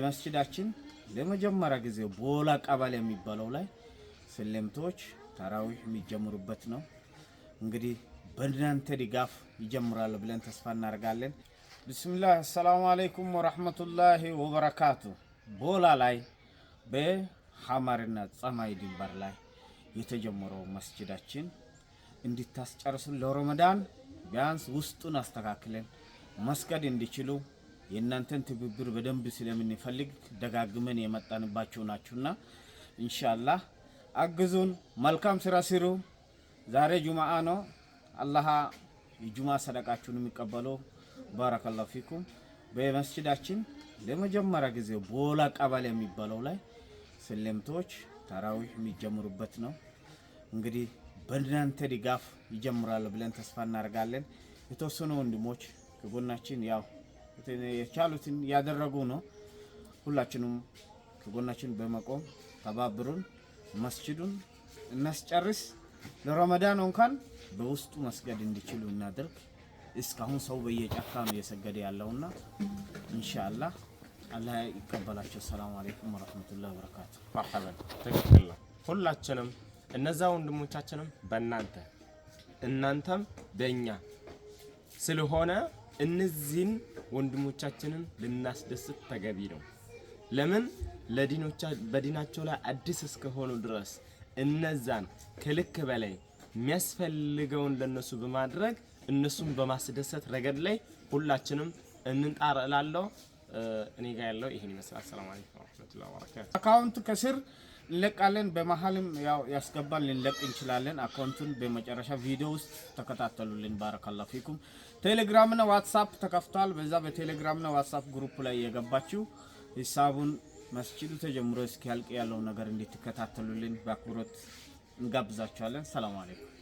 መስጂዳችን ለመጀመሪያ ጊዜ ቦላ ቀበሌ የሚባለው ላይ ስልምቶች ተራዊህ የሚጀምሩበት ነው። እንግዲህ በእናንተ ድጋፍ ይጀምራል ብለን ተስፋ እናደርጋለን። ብስሚላህ፣ አሰላሙ አለይኩም ወረህመቱላሂ ወበረካቱ። ቦላ ላይ በሐመርና ጸማይ ድንበር ላይ የተጀመረው መስጂዳችን እንድታስጨርሱን፣ ለረመዳን ቢያንስ ውስጡን አስተካክለን መስገድ እንዲችሉ የእናንተን ትብብር በደንብ ስለምንፈልግ ደጋግመን የመጣንባቸው ናችሁና ኢንሻአላህ አግዙን። መልካም ስራ ስሩ። ዛሬ ጁምአ ነው። አላህ የጁምአ ሰደቃችሁን የሚቀበለው። ባረከላሁ ፊኩም። በመስጂዳችን ለመጀመሪያ ጊዜ ቦላ ቀበሌ የሚባለው ላይ ስልምቶች ተራዊህ የሚጀምሩበት ነው። እንግዲህ በእናንተ ድጋፍ ይጀምራል ብለን ተስፋ እናደርጋለን። የተወሰኑ ወንድሞች ከጎናችን ያው የቻሉትን ያደረጉ ነው። ሁላችንም ከጎናችን በመቆም ተባብሩን፣ መስጂዱን እናስጨርስ። ለረመዳን እንኳን በውስጡ መስገድ እንዲችሉ እናድርግ። እስካሁን ሰው በየጫካ ነው እየሰገደ ያለውና ኢንሻአላህ አላህ ይቀበላቸው። ሰላም አለይኩም ወራህመቱላሂ ወበረካቱ። መርሐበን፣ ትክክል ነው። ሁላችንም እነዛ ወንድሞቻችንም በእናንተ፣ እናንተም በእኛ ስለሆነ እነዚህን ወንድሞቻችንን ልናስደስት ተገቢ ነው። ለምን ለዲኖቻ በዲናቸው ላይ አዲስ እስከሆኑ ድረስ እነዛን ከልክ በላይ የሚያስፈልገውን ለነሱ በማድረግ እነሱን በማስደሰት ረገድ ላይ ሁላችንም እንጣር እላለሁ። እኔ ጋር ያለው ይሄን ይመስላል። ሰላም አለይኩም ወራህመቱላሂ ወበረካቱ። Account ከስር እንለቃለን። በመሀልም ያው ያስገባን ልንለቅ እንችላለን። Account ኡን በመጨረሻ ቪዲዮ ውስጥ ተከታተሉልን። ባረከላሁ ፊኩም። ቴሌግራምና ዋትሳፕ ተከፍቷል። በዛ በቴሌግራምና ዋትሳፕ group ላይ የገባችሁ ሂሳቡን መስጂዱ ተጀምሮ እስኪያልቅ ያለው ነገር እንድትከታተሉልን በአክብሮት እንጋብዛችኋለን። ሰላም አለይኩም።